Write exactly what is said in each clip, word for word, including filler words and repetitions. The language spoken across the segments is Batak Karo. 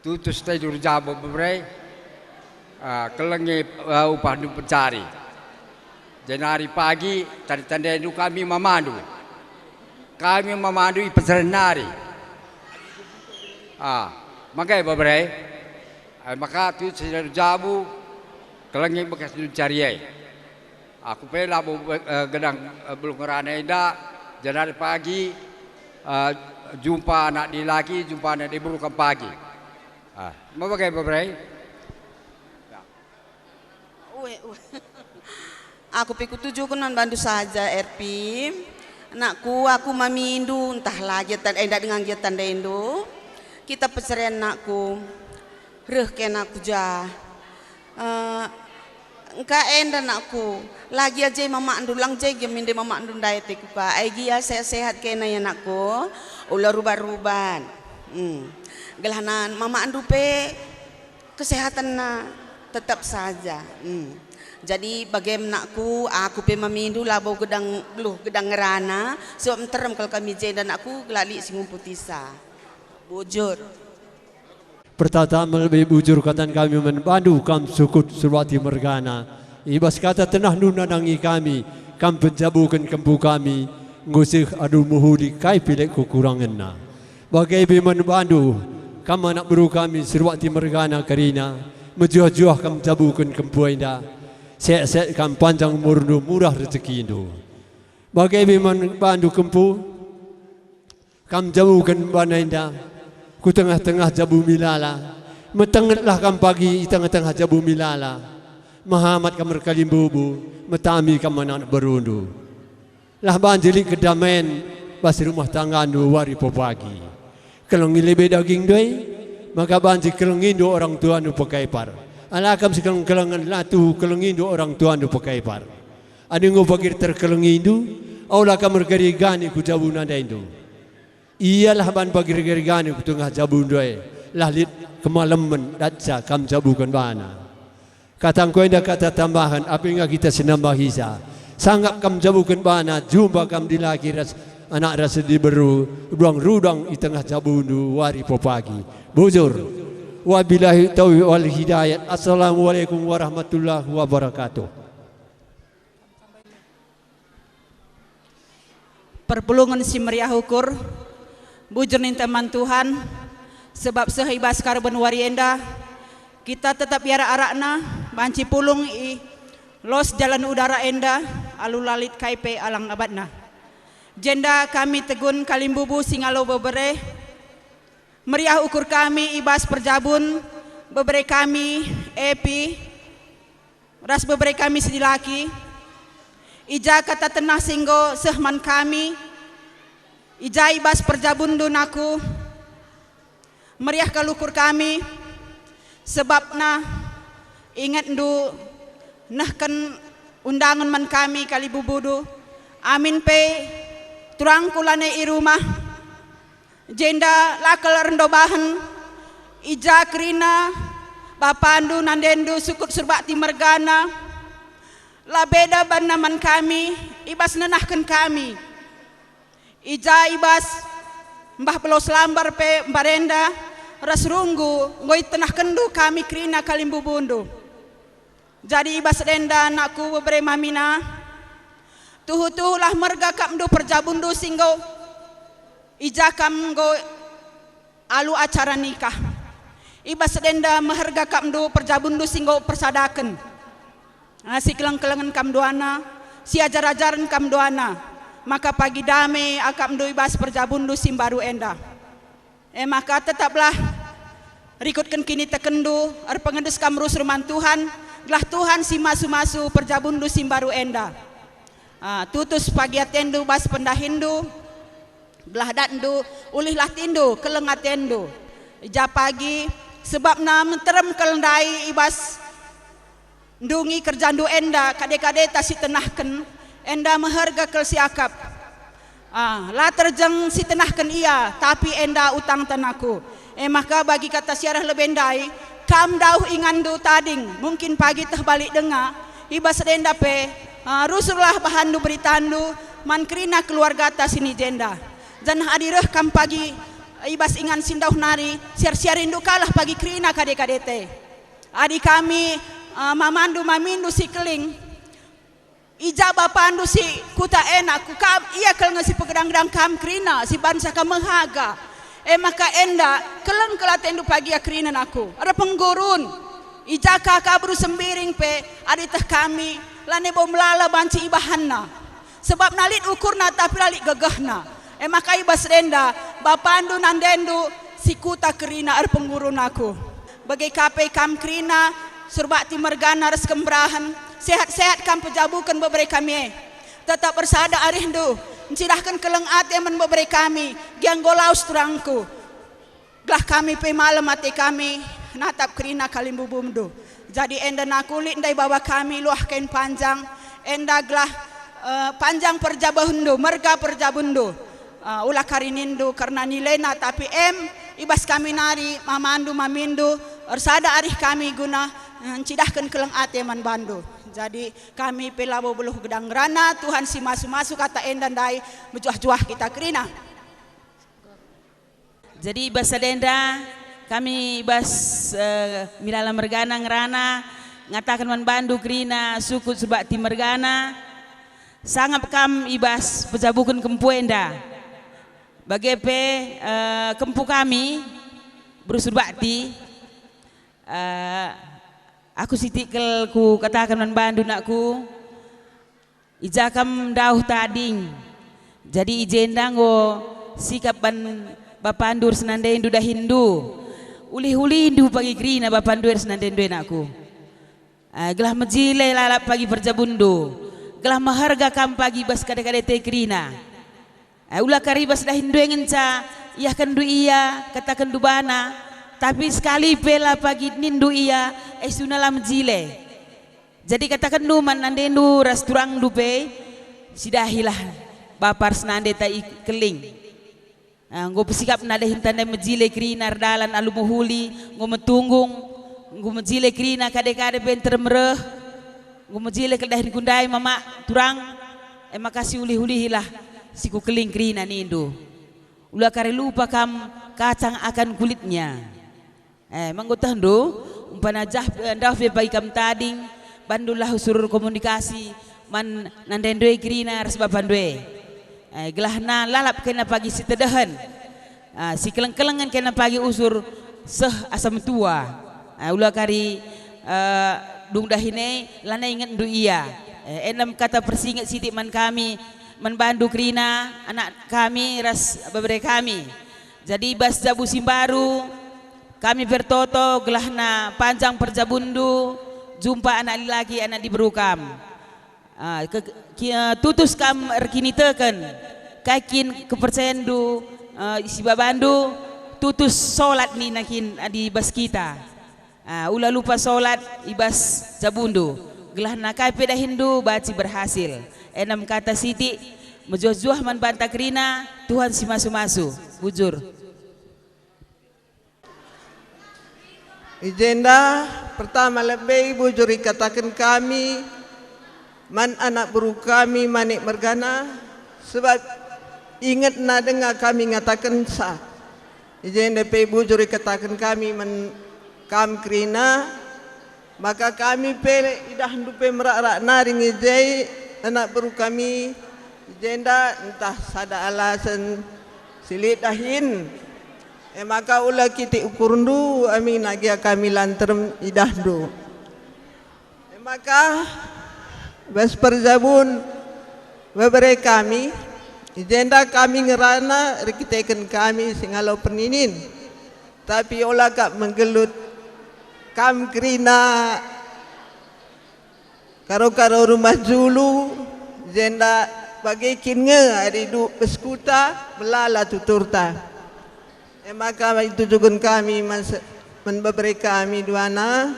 Tutus tedor jabu bebere, ah, kelengi, ah, upahndu pencari. Jenari pagi tande-tandendu kami mamandu. Kami mamandu i peseren nari. Ah, magai bebere. Ah, maka tutus tedor jabu kelengi bekasndu cari ai. Aku pe labo, eh, gedang, eh, beluh ngerana enda, jenari pagi, eh, jumpa anak dilaki, jumpa anak diberu kam pagi. Ah, ma bage, bebere? Ue, ue. Aku pe kutujuken man bandu saja, Erpi. Anakku, aku mamindu, ntah la gia tan-, enda denga gia tandendu. Kita peceren, anakku. Reh kena ku ja. Eh, engka enda, anakku. La gia je mamakndu, lang je gia minde mamakndu ndai ate kuka. Ai gia sehat-sehat kena ya, anakku. Ula rubat-rubat. Hmm. Gelahna mamakndu pe kesehatanna tetap saja. Hmm. Jadi bagem, anakku, aku pe mamindu labo gedang, beluh gedang ngerana, sebab nterem kal kami jenda, anakku, gelah lit si ngumputisa. Bujur. Pertama-tama lebe bujur kataken kami man bandu kam Sukut Surbakti mergana. I bas kata tenahndu nandangi kami, kam penjabuken kempu kami, enggo seh alu mehuli kai pe lit kekurangenna. Bage pe man bandu, kam anak beru kami Surbakti mergana kerina, mejuah-juah kam jabuken kempu enda. Sek-sek kam panjang umurndu, murah rejekindu. Bage pe man bandu kempu, kam jabuken bana enda ku tengah-tengah jabu milala. Metengetlah kam pagi i tengah-tengah jabu milala. Mehamat kam erkalimbubu, metami kam man anak berundu. Lah banci lit kedamen bas rumah tanggandu wari pepagi. Kelengi lebe dagingndu e, maka banci kelengindu orang tuandu pekepar. Ala kam sikeleng-kelengen, la tuhu kelengindu orang tuandu pekepar. Adi enggo pagi terkelengindu, ola kam ergari-gani ku jabu nandaindu. Ialah ban pagi ergari-gani ku tengah jabundu e, lah lit kemalemen datca kam jabuken bana. Katangku enda kata tambahen, api nga kita si nambahisa. Sangap kam jabuken bana, jumpa kam dilaki ras anak ras diberu, rudang-rudang i tengah jabundu wari pepagi. Bujur. Wabillahi taufiq wal hidayat. Assalamualaikum warahmatullahi wabarakatuh. Perpulungen si meriah ukur, bujur ninta man Tuhan, sebab seh i bas karben wari enda, kita tetap i arak-arakna, banci pulung i los jalan udara enda, alu la lit kai pe alang abatna. Jenda kami Tegun Kalimbubu si ngalo bebere, meriah ukur kami i bas perjabun bebere kami, Epi, ras bebere kami si dilaki, i ja kata tenah si enggo seh man kami, i ja i bas perjabunndu nahku, meriah kal ukur kami, sebabna ingetndu nehken undangen man kami kalimbubundu, amin pe turangku lanai i rumah, jenda la kal erndobahen, i ja kerina bapandu nandendu Sukut Surbakti mergana, la beda banna man kami, i bas nenahken kami. I ja i bas Mbah Belos Lambar pe mbarenda ras runggu enggo itenahkenndu kami kerina kalimbubundu. Jadi i bas enda, nakku bebere mamina, tuhu-tuhulah merga kapndu perjabunndu si enggo i ja kam enggo alu acara nikah. I bas enda meherga kapndu perjabunndu si enggo persadaken. Ah, sikeleng-kelengen kam duana, siajar-ajaren kam duana, maka pagi dame akapndu i bas perjabunndu si mbaru enda. E maka tetaplah rikutken kinitekenndu, erpengendes kam rusur man Tuhan, gelah Tuhan si masu-masu perjabunndu si mbaru enda. Ah, tutus pagi atendu bas pendahinndu, belah datndu, ulihlah tindu, keleng atendu. I ja pagi, sebabna menterem kal ndai i bas ndungi kerjandu enda, kade-kadeta si tenahken, enda meherga kal siakap. Ah, la terjeng si tenahken ia, tapi enda utangta nakku. E maka bagi kata siarah lebe ndai, kam dauh inganndu tading, mungkin pagi teh balik denga, i bas enda pe, ah, rusurlah bahanndu beritandu man kerina keluargata si ni jenda. Janah adi reh kam pagi, I bas ingan si ndauh nari, siar-siarindu kalah pagi kerina kade-kadete. Adi kami, eh, mamandu mamindu si keling, i ja bapandu si kuta ena, ku kam, ia kal nge si pegedang-gedang kam kerina, si bansa kam mehaga. E maka enda, keleng kal atendu pagi ia kerina nangku. Erpenggurun, i ja ka beru Sembiring pe, adi teh kami, lanai bo melala banci ibahanna. Sebabna lit ukurna tapi la lit gegehna. E maka i bas enda, bapandu nandendu si kuta kerina erpenggurun aku. Bage ka pe kam kerina, Surbakti mergana ras kemberahen, sehat-sehat kam pejabuken bebere kami e. Tetap ersada arihndu, ncidahken keleng ate man bebere kami, gia enggo lawes turangku. Gelah kami pe malem ate kami natap kerina kalimbubundu. Jadi enda nangku lit ndai baba kami luah kain panjang, enda gelah, eh, panjang perjabundu, merga perjabundu. Eh, ula kari nindu kerna nilena, tapi em i bas kami nari mamandu mamindu, ersada arih kami guna, eh, ncidahken keleng ate man bandu. Jadi kami pe labo beluh gedang ngerana, Tuhan si masu-masu kata enda ndai mejuah-juah kita kerina. Jadi i bas sada enda, kami i bas, eh, Milala mergana ngerana, ngataken man bandu kerina suku Surbakti mergana, sangap kam i bas pejabuken kempu enda. Bage pe, eh, kempu kami, beru Surbakti, eh, aku sitik kal kukataken man bandu nakku, i ja kam ndauh tading. Jadi i jenda enggo sikap ban bapandu ras nandendu dahinndu. Ulih-ulihndu pagi kerina bapandu ras nandendu e nakku. Eh, gelah mejile lalap pagi perjabunndu. Gelah meherga kam pagi bas kade-kadete kerina. Eh, ula kari bas dahinndu e ngenca iahkenndu ia, katakenndu bana, tapi sekali pe la pagi ninndu ia, eh, suna la mejile. Jadi katakenndu man nandendu ras turangndu pe, sidahilah bapa ras nande ta i keling. Ah, enggo pesikapna dahinta ndai mejile kerina erdalan alu mehuli, enggo metunggung, enggo mejile kerina kade-kade pe nterem reh, enggo mejile kal dahinku ndai mamak turang, e maka siulih-ulihilah si kukeling kerina nindu. Ula kari lupa kam kacang akan kulitnya. Eh, menggo tehndu, umpana jah, eh, ndauh pe pagi kam tading, bandulah usur komunikasi man nandendu e kerina ras bapandu e. Eh, gelahna lalap kena pagi sitedehen. Ah, sikeleng-kelengen kena pagi usur seh asa metua. Ah, ula kari, eh, dung dahin e, lanai ingetndu ia. Eh, enem kata persinget sitik man kami, man bandu kerina, anak kami ras bebere kami. Jadi bas jabu si mbaru, kami pertoto gelahna panjang perjabunndu, jumpa anak lilaki, anak diberu kam. Ah, ke-, ki-, eh, tutus kam erkiniteken, kai kin kepercayanndu, eh, si babandu, tutus solat nina kin adi bas kita. Ah, ula lupa solat i bas jabundu, gelahna kai pe dahinndu banci berhasil. Enem kata sitik, mejuah-juah man banta kerina, Tuhan si masu-masu. Bujur. I jenda pertama lebe bujur ikataken kami man anak beru kami Manik mergana, sebab ingetna denga kami ngatakenca. I jenda pe bujur ikataken kami man kam kerina, maka kami pe idahndu pe merak-rak nari nge je anak beru kami, i jenda ntah sada alasen si lit dahin. E maka ula kitik ukurndu, aminna gia kami la nterem idahndu. E maka, bas perjabun bebere kami, i jenda kami ngerana erkiteken kami si ngalo perninin. Tapi ola kap menggelut kam kerina karo-karo rumah julu, jenda bage kin nge adi du bas kuta melala tuturta. E maka itujuken kami man se-, man bebere kami duana,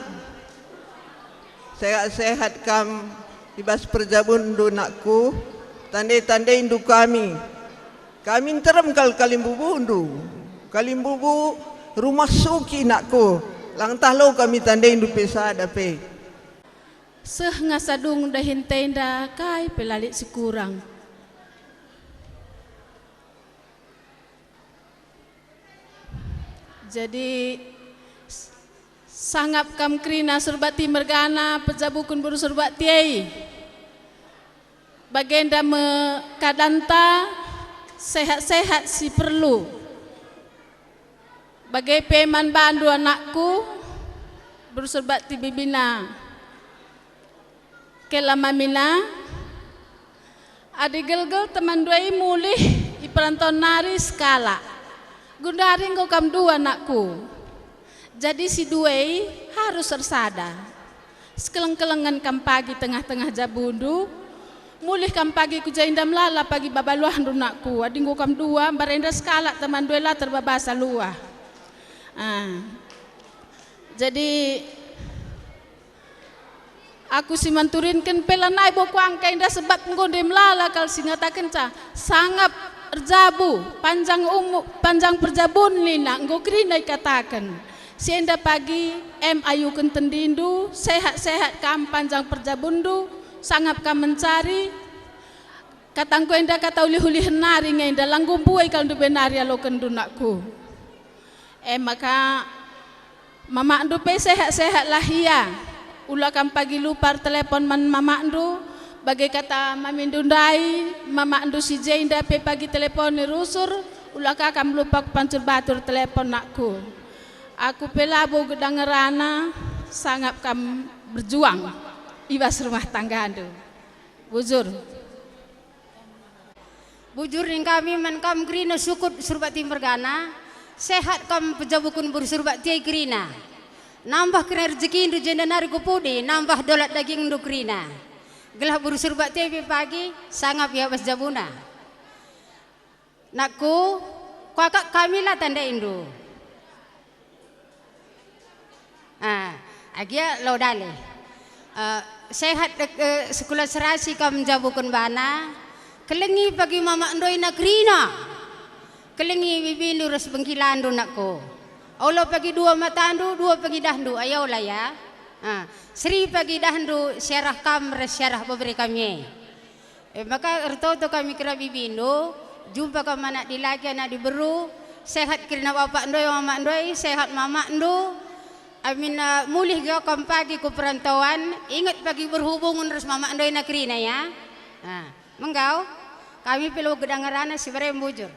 sehat-sehat kam i bas perjabunndu, nakku, tande-tandeindu kami. Kami nterem kal kalimbubundu. Kalimbubu rumah suki, nakku, lang tah lo kami tandeindu pe sada pe. Seh ngasa dung dahin tenda kai pe la lit si kurang. Jadi, s-, sangap kam kerina Surbakti mergana, pejabuken beru Surbakti e. Bagenda me kadanta, sehat-sehat si perlu. Bage pe man bandu anakku, beru Surbakti bibina. Kela mamina, adi gelgel temanndu e mulih i perantauan nari sekalak. Gundari enggo kam dua anakku. Jadi si dua e harus ersada. Sekeleng-kelengen kam pagi tengah-tengah jabundu, mulih kam pagi ku jenda melala pagi baba luahndu nakku, adi enggo kam dua, mbarenda sekalak temanndu e la terbabasa luah. Ah. Jadi, aku si manturinken pe lanai bo kuangka enda sebab enggo nde melala kal si ngatakenca, sangap erjabu, panjang umu-, panjang perjabun nina, enggo kerina ikataken. Si enda pagi, em ayuken tendindu, sehat-sehat kam panjang perjabunndu, sangap kam mencari. Katangku enda kata ulih-ulihen nari nge enda, la enggo mbue kal ndube nari alokenndu nakku. E maka, mamakndu pe sehat-sehatlah ia. Ula kam pagi lupa ertelepon man mamakndu, bage kata mamindu ndai, mamakndu si jenda pe pagi telepon rusur, ula ka kam lupa kupancur batu ertelepon nakku. Aku pe labo gedang ngerana, sangap kam berjuang i bas rumah tanggandu. Bujur. Bujur ning kami man kam kerina sukut Surbakti mergana, sehat kam pejabuken beru Surbakti e kerina. Nambah kerina rejekindu jenda nari ku pudi, nambah dolat dagingndu kerina. Gelah beru Surbakti e pe pagi, sangap ia bas jabuna. Nakku, kuakap kami la tandaindu. Ah, agia lo dale. Eh, sehat, eh, sekula serasi kam njabuken bana. Kelengi pagi mamakndu ena kerina. Kelengi bibindu ras bengkilandu, nakku. Ola pagi dua matandu, dua pagi dahndu, ayolah ya. Ah, seri pagi dahndu siarah kam ras siarah bebere kami e. E maka ertoto kami kerina bibindu, jumpa kam anak dilaki, anak diberu, sehat kerina bapakndu e, mamakndu e, sehat mamakndu. Amin, eh, mulih gia kam pagi ku perantauan, inget pagi berhubungen ras mamakndu e na kerina ya. Nah, menggau, kami pe labo gedang ngerana si bere mbujur.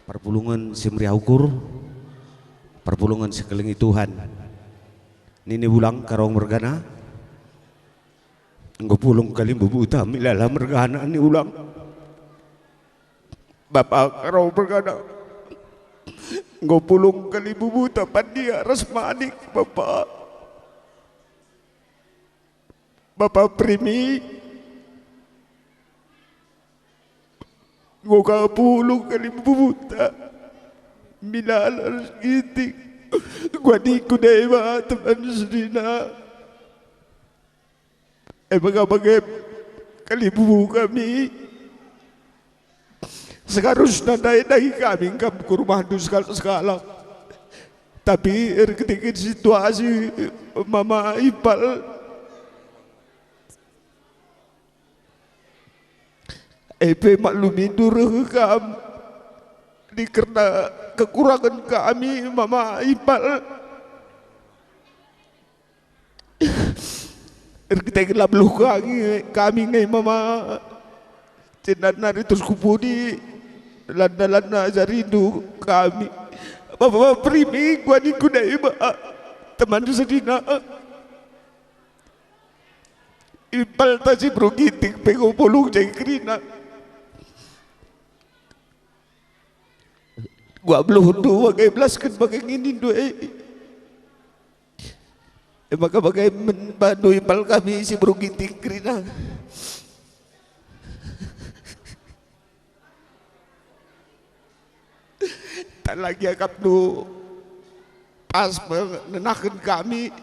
Perpulungen si meriah ukur, perpulungen si kelengi Tuhan. Nini ulang Karaung mergana. Enggo pulung kalimbubuta milala mergana ni ulang. Bapa Karaung mergana. Enggo pulung kalimbubuta Pandia ras Manik, Bapa. Bapa Primi. Enggo ka pulung kalimbubuta milala ras Ginting. Kuadingku Deba teman senina. E maka bage kalimbubu kami. Seharusna ndai-ndai kami kam ku rumahndu sekalak-sekalak. Tapi erkiteken situasi Mama Ipal, e pe maklumindu reh kam. Dikerna kekurangen kami, Mama Ipal. Erkiteken la beluh kami, kami nge Mama. Cendat nari terus ku pudi, landa-landa ajarindu kami. Bapa Primi, kuadingku Deba, teman senina. Ipalta si beru Ginting pe enggo pulung jai kerina. Kuakap beluhndu bage belasken bage nginindu e. E maka bage man bandu Ipal kami si beru Ginting kerina. Tah la gia akapndu pas mengenahken kami,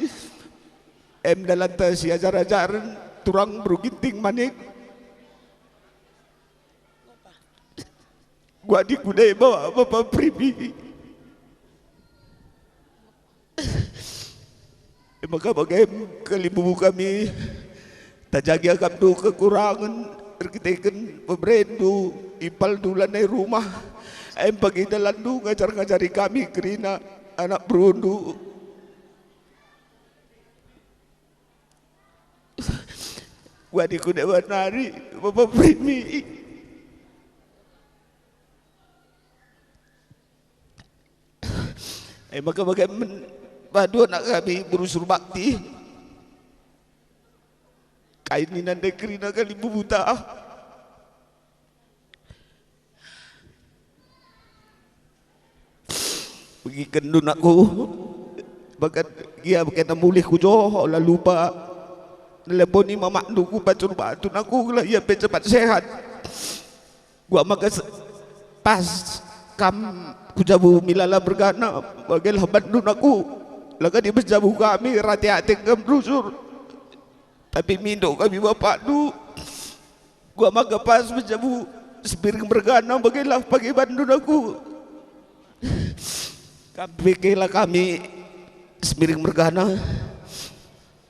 em dalanta si ajar-ajaren turang beru Ginting Manik. Kuadingku Deba, Bapa Primi. E maka bage kalimbubu kami, tajagi akapndu kekurangen erkiteken beberendu, Ipalndu lanai rumah, em bagi dalanndu ngajar-ngajari kami kerina. anak berundu. Wadi ku Dewan nari, Bapa Primi. E maka bage men bandu anak kami beru Surbakti. Kai nina ndai kerina kalimbubuta. Begikenndu nakku, bahkan gia kena mulih ku Johor la lupa. Neleponi mamakndu ku Pacur Batu nakku gelah ia pe cepat sehat. Gua maka se-, pas kam ku jabu milala mergana, bagelah bandu nakku. Lagadi bas jabu kami rate-ate kam rusur. Tapi mindo kami bapakndu. Gua maka pas bas jabu Sembiring mergana, bagelah pagi bandu nakku. Kam pe kela kami Sembiring mergana.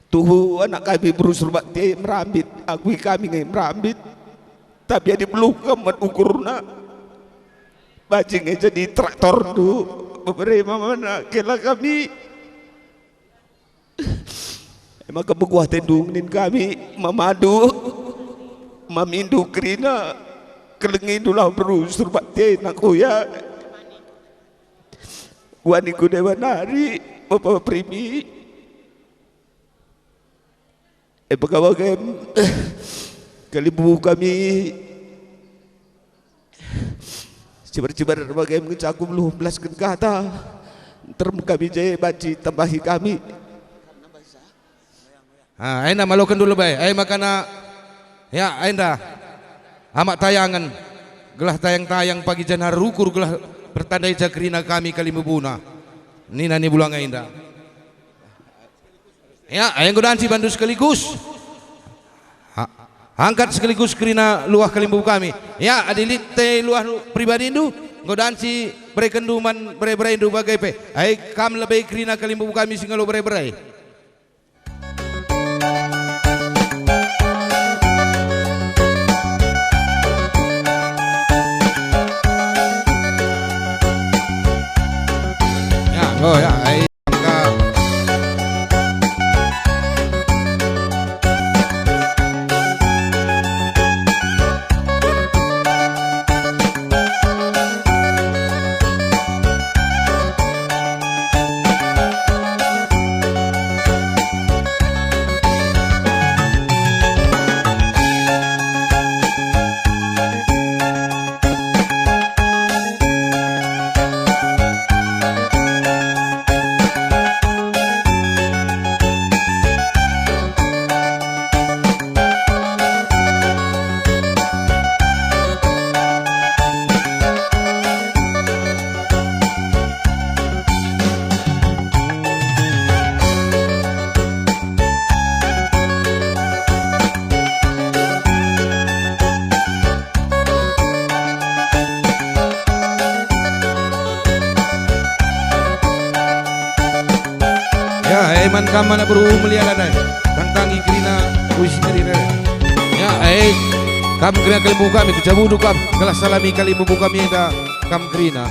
Tuhu anak kami beru Surbakti merambit, akui kami nge merambit. Tapi adi beluh kam man ukurna, banci nge jadi traktorndu, bebere mamana kela kami. E maka meguah atendu nina kami, mamandu, mamindu kerina, kelengindulah beru Surbakti nakku ya. Wani ku Dewan nari, Bapa Primi. E maka bagem, kalimbubu kami cibar-cibar bagem ngenca aku beluh belasken kata. Nterem kami je banci tambahi kami. Ah, enda maloken dulu bae. Ai makana, ya, enda. Amak tayangen, gelah tayang-tayang pagi janah rukur gelah pertanda ica kerina kami kalimbubuna. Nina ni bulang enda. Ya, ai enggo danci bandu sekaligus. Ha, angkat sekaligus kerina luah kalimbubu kami. Ya, adi lit te luah pribadindu, enggo danci berekenndu man bere-berendu bage pe. Ai kam lebe kerina kalimbubu kami si ngalo bere-bere. Ya, enggo ya, ai, maka. Ya, e man kam anak beru melialan ai. Tangtangi kerina puisi kerina. Ya, e kam kerina kalimbubu kami, ku jabundu kam, gelah salami kalimbubu kami enda kam kerina.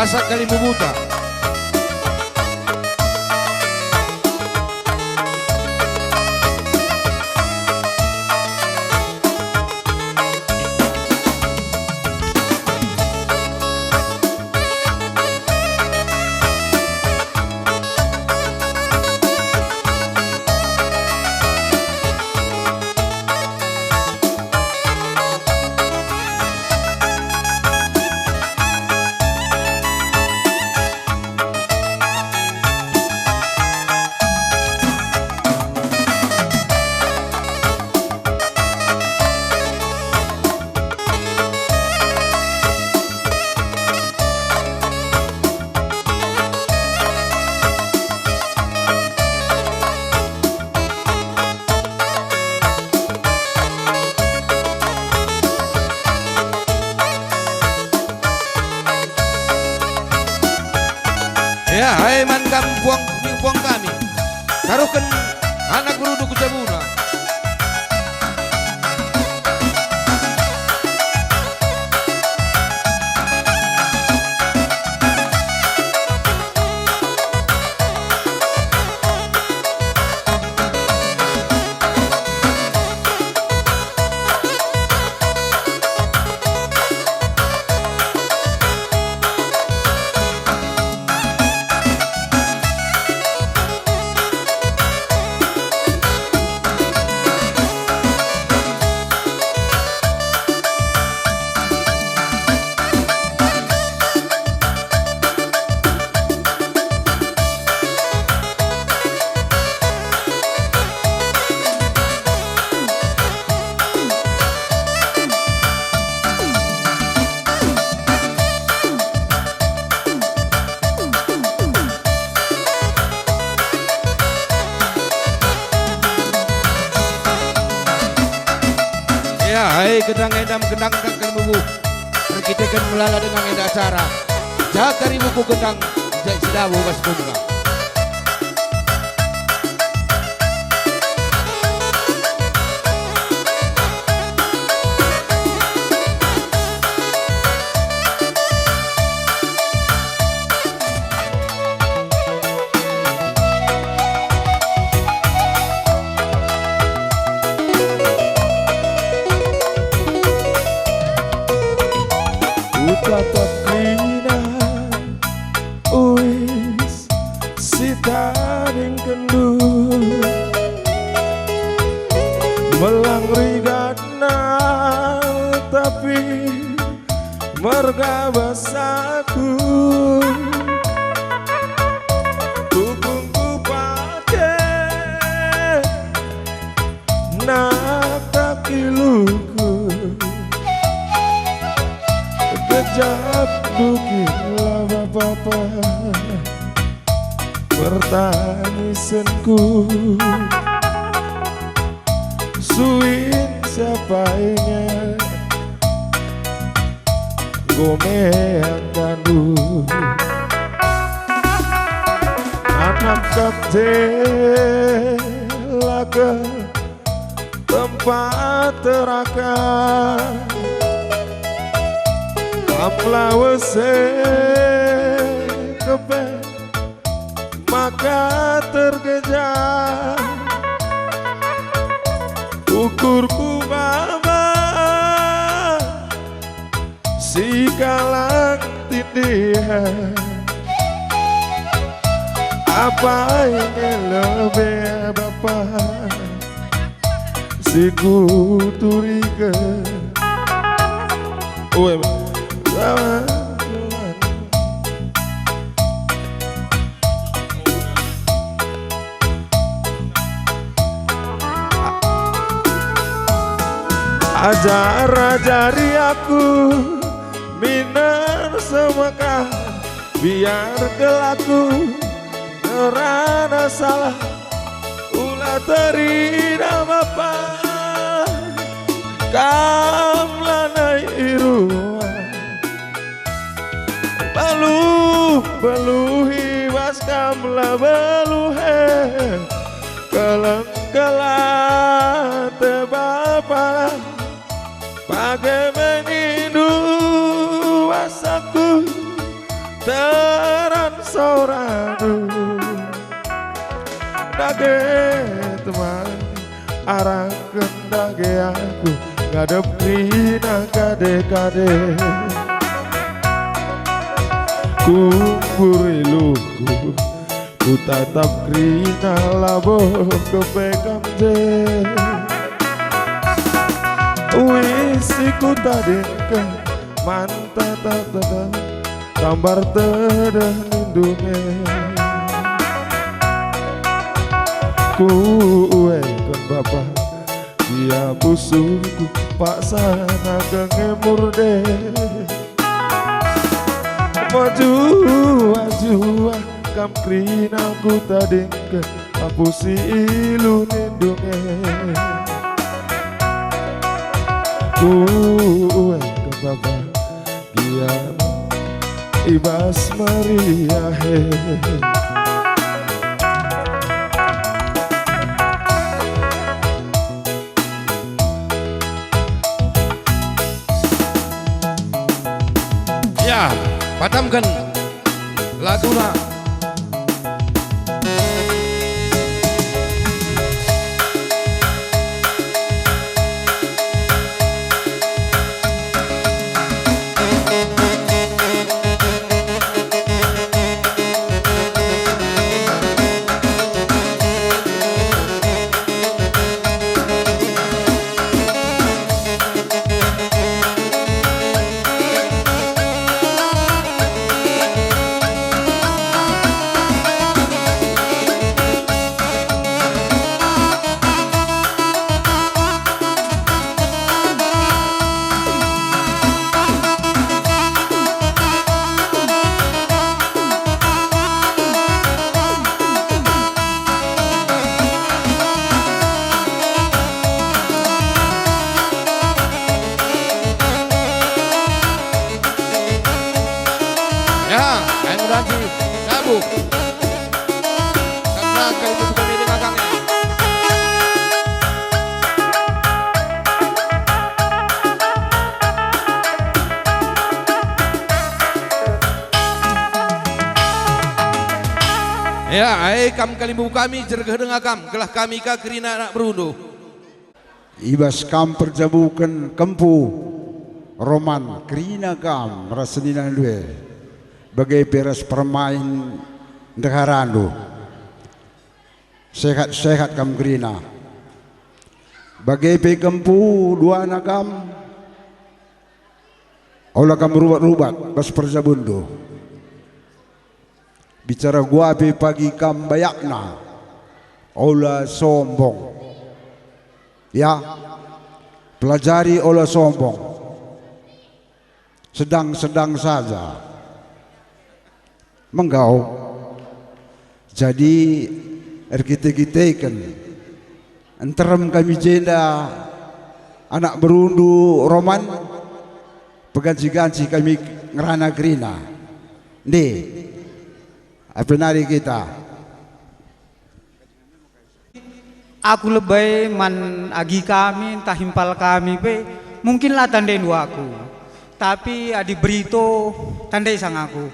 Sat kali mubuta. Ya, hai man kam puang, puang kami. Taruhken anak berudu ku jabuna. Ya, hai gendang enda gendang gendang bubu. Erkiteken melala dengan enda acara. Jaga ribuku gendang, jai si labo bas bunga. Kutatap kerina, uis si tadingkenndu, melang rigatna, tapi merga bas aku. Tupung kupake nata kiluku. Gejap dukila bapa-bapa pertangisenku. Suin siapa inget enggo meang tandu. Anak kap telaken tempat terakan. Kam lawes e kepe maka terkejar. Ukurku maba si kalang tindihan. Apai nge lebe bapa si kuturiken. Ue, sama Tuhan. Ajar-ajari aku miner semekah, biar kelaku ngerana salah, ula terina bapa, kam lanai i ruah. Beluh, beluh i bas kam la beluh e, keleng kelate bapa, bage me nindu asaku. Sorandu dage temani, arahken dage aku ngadep kerina kade-kade. Kumburi luhku, kutatap kerina labo kepe kam je. Uis si kutadingken man tatap-tatap, tambar tedeh nindunge. Kuueken bapa, ia pusuhku paksa nangkenge murde. Mejuah-juah kam kerina kutadingken, apu si iluh nindunge. Kuueken bapa, gia i bas meriah e. Ya, patamken laguna. Ya, ayo mudah si tabuk. Karena kami bukan ini kakaknya. Ya, ai kam kalimbubu kami, jergeh denga kam, gelah kami ka kerina anak berundu. I bas kam perjabuken kempu Roman, kerina kam ras seninandu e, bage pe ras permain ndeharandu. Sehat-sehat kam kerina. Bage pe kempu duana kam, ola kam rubat-rubat bas perjabunndu. Bicara gua pe pagi kam bayakna, ola sombong. Ya, pelajari ola sombong. Sedang-sedang saja. Menggau. Jadi, erkite-kiteken. Nterem kami jenda, anak berundu Roman, peganci-ganci kami ngerana kerina. Nde, ape nari kita? Aku lebe man agi kami ntah impal kami pe, mungkin la tandendu aku. Tapi adi Brito, tandai sang aku.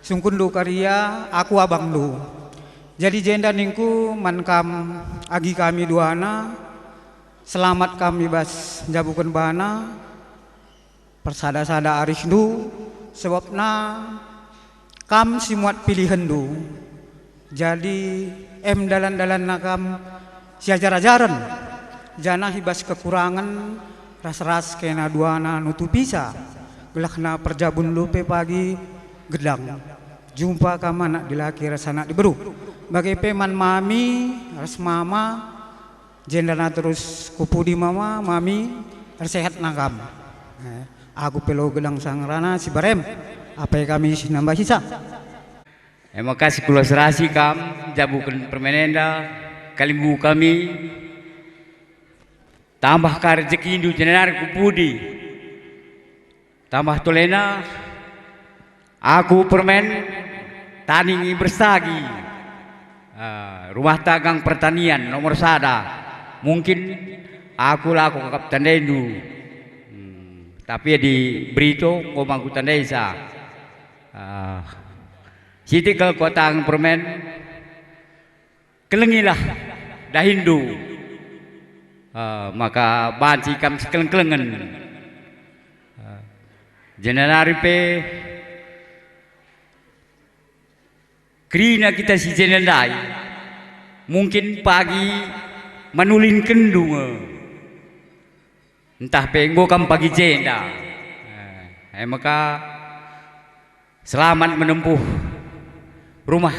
Sungkunndu Karia, aku abangndu. Jadi jenda ningku man kam agi kami duana, selamat kami bas njabuken bana. Persada-sada arihndu, sebabna kam si muat pilihenndu. Jadi, em dalan-dalanna kam siajar-ajaren, janah i bas kekurangen ras-ras kena duana nutupisa, gelahna perjabunndu pe pagi gedang. Jumpa kam anak dilaki ras anak diberu. Bage pe man mami ras mama, Jendana terus ku pudi mama, mami, ersehatna kam. Eh, aku pe lo gedang sang rana si barem, apai kami si nambahisa. Ema kasih kula serasi kam, jabuken permen enda, kalimbubu kami, tambah ka rejekindu jenar ku pudi. Tambah tolena, aku permen tani nge bersagi. Ah, rumah tagang pertanian nomor sada. Mungkin aku lako kakap tandaindu. Hmm, tapi di Brito enggo mangku tandaisa. Ah, Citik kal kuatang permen, kelengilah dahinndu, eh, maka banci kam sikeleng-kelengen. Eh, jenari pe kerina kita si jenda ndai, mungkin pagi manulinkenndu nge. Ntah pe enggo kam pagi jenda. Eh, e maka selamat menempuh rumah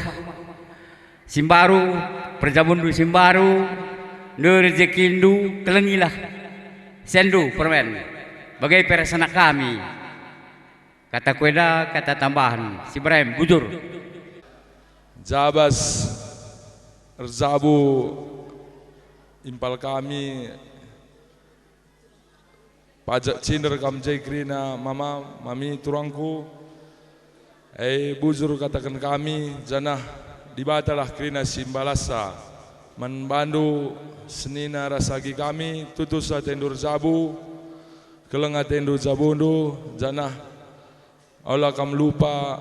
si mbaru, perjabunndu si mbaru, nde rejekindu, kelengilah sianndu permen. Bage pe rasana kami. Kataku enda kata tambahen, si Ibrahim, bujur. Jabas erjabu impal kami, pajak cinder kam je kerina mama, mami, turangku. E, bujur kataken kami, janah Dibatalah kerina si mbalasa man bandu senina ras agi kami, tutus atendu erjabu, keleng atendu jabundu, janah ola kam lupa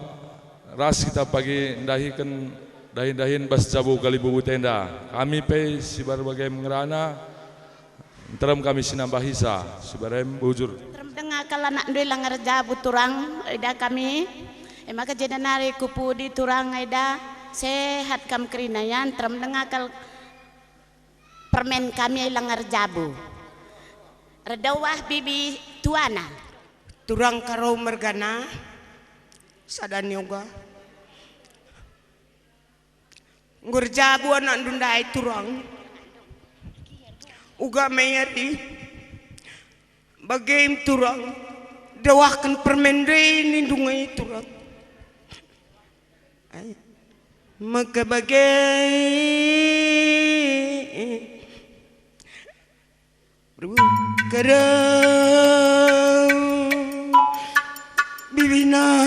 ras kita pagi ndahiken dahin-dahin bas jabu kalimbubu enda. Kami pe si bage ngerana, nterem kami si nambahisa, si bage bujur. Nterem denga kal anakndu i langa erjabu turang, ida kami. E maka jenda nari ku pudi turang ida, sehat kam kerina ya, nterem denga kal permen kami i langa erjabu. Erdauah bibi tuana. Turang Karo mergana, sada ni uga. Enggo erjabu anakndu ndai turang. Uga me adi. Bage turang. Dauahken permen ndai nindu nge turang. Ai. Maka bage. Kerem bibina.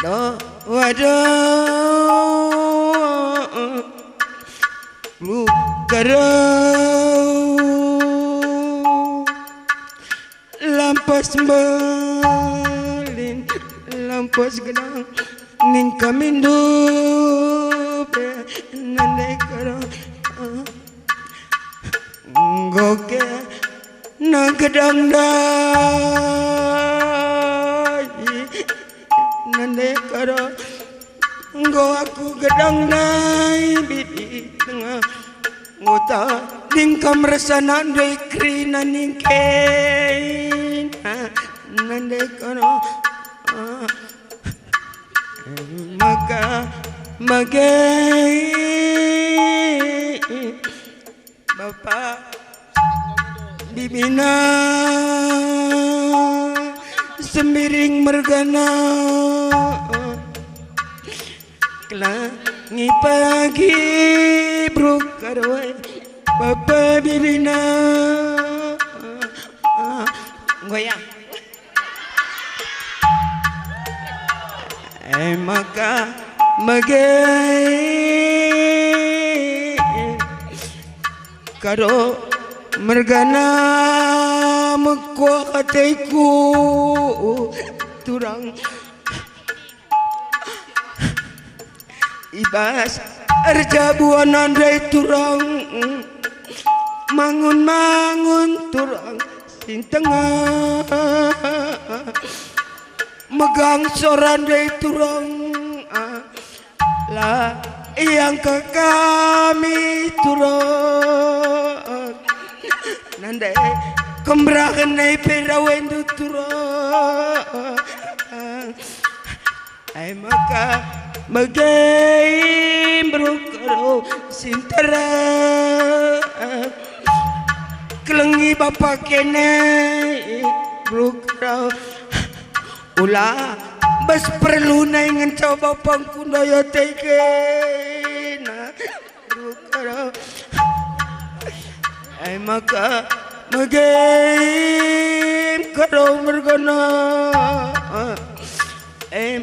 Do, waduh. Kerem. Lampas mbelin, lampas gedang, ningkamindu pe nande karo. Enggo kena gedang ndai, nande karo. Enggo aku gedang ndai, bibi tengah. Nguta dingkam resana ndai kerina ningkena nande kono. Maka bage bapa bibina Sembiring mergana. Kelangi pagi bruk kadoi bapa bibina. Goyang. E maka mage karo mergana mekuah ateku turang. I bas erjabuan ndai turang, mangun-mangun turang sintengah. Megang sora ndai turang, ah, la iangka kami turang. Nande kemerahen ndai pe rawendu turang. Ai maka mage imbruk ro sintera. Kelengi bapa kene imbruk ro. Ula bas perlu nai ngenca bapangku ndaya tegena. Rukara. Ai maka mage karo mergana. Em,